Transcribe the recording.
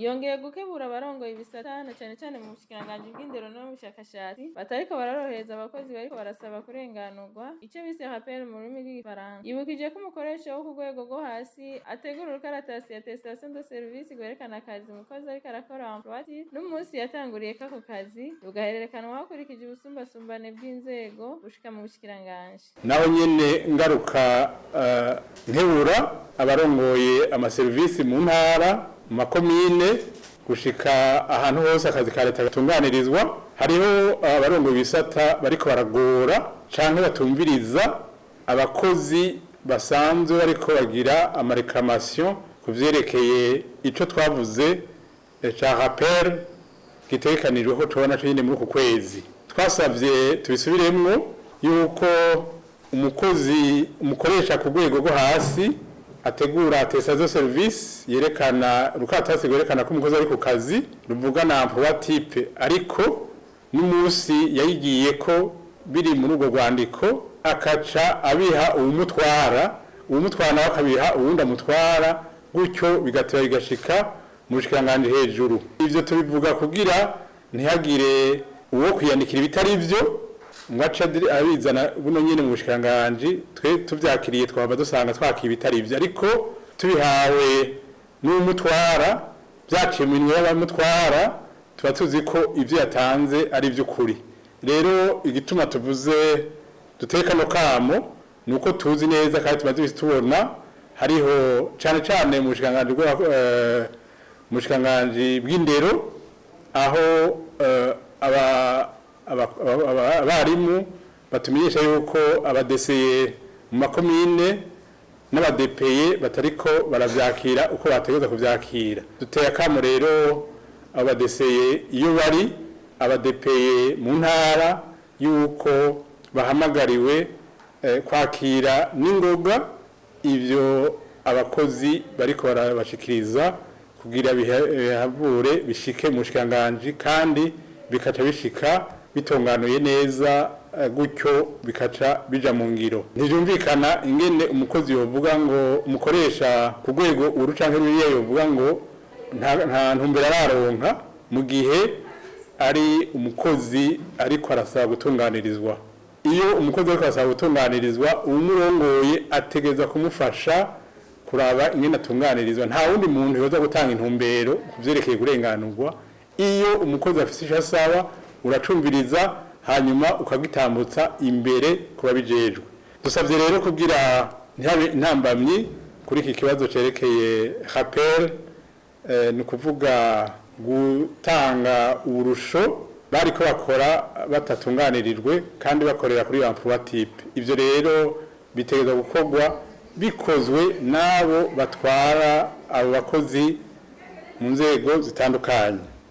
Yongeye gukebura abarongoye ibisata na cane cane mu bushikiranganji bw'indero no mu bushakashatsi batariko barorohereza abakozi bariko barasaba kurenganurwa, ico bise rappel mu rurimi rw'igifaransa. Yibukije ko umukoresha wo ku rwego rwo hasi ategura urukaratasi attestation de service rwerekana akazi umukozi ariko arakora, emploi type, n'umunsi yatanguriyeko ako kazi, rugahererekanwa hakurikije ubusumbasumbane bw'inzego bushika mu bushikiranganji. Naho nyene ngaruka nkebura abarongoye amaserivisi mu ntara, mu makomine, gushika ahantu hose akazi ka leta gatunganirizwa, hariho abarongoye ibisata bariko baragora canke batumviriza abakozi basanzwe bariko bagira ama réclamations ku vyerekeye ico twavuze ca rappel gitegekanijwe ko tubona co nyene muri uku kwezi. Twasavye tubisubiremwo yuko umukozi, umukoresha ku rwego rwo hasi ategura attestation service yerekana urukaratasi rwerekana ko umukozi ari ku kazi, ruvuga na emploi type, ariko n'umunsi yayigiye ko biri muri urwo rwandiko, akaca abiha uwumutwara, uwumutwara nawe akabiha uwundi amutwara, gutyo bigatera bigashika mu bushikiranganji hejuru. Ivyo tubivuga kugira ntihagire uwo kwiyandikira ibitari vyo ngo ace abizana buno nyene mu bushikiranganji. Twe tuvyakiriye twaba dusanga twakiye ibitari ivyo, ariko tubihawe n'uwumutwara, vyaciye mu minwe y'abamutwara, tuba tuzi ko ivyo yatanze ari ivy'ukuri. Rero igituma tuvuze duteye kano kamo ni uko tuzi neza kandi tumaze imisi tubona hariho cane cane mu bushikiranganji bw'indero, aho abarimu batumenyesha yuko abadeseye mu makomine n'abadepeye batariko baravyakira uko bategerezwa kuvyakira. Duteye akamo rero abadeseye iyo bari, abadepeye mu ntara, yuko bahamagariwe kwakira n'ingoga ivyo abakozi bariko barabashikiriza kugira bihavure bishike mu bushikiranganji, kandi bikaca bishika bitunganuye neza, gutyo bikaca bija mu ngiro. Ntivyumvikana ingene umukozi yovuga ngo umukoresha ku rwego uru canke ruriya yovuga ngo nta ntumbero araronka, mu gihe ari umukozi ariko arasaba gutunganirizwa. Iyo umukozi ariko arasaba gutunganirizwa, uwumurongoye ategerezwa kumufasha kuraba ingene atunganirizwa. Nta wundi muntu yoza gutanga intumbero ku vyerekeye kurenganurwa. Iyo umukozi afise ico asaba, uracumviriza hanyuma ukagitambutsa imbere ku babijejwe. Dusavye rero kugira ntihabe intambamyi kuri iki kibazo cerekeye rappel, ni ukuvuga gutanga uburusho bariko bakora batatunganirijwe kandi bakorera kuri emploi type. Ivyo rero bitegerezwa gukorwa bikozwe n'abo batwara abo bakozi mu nzego zitandukanye.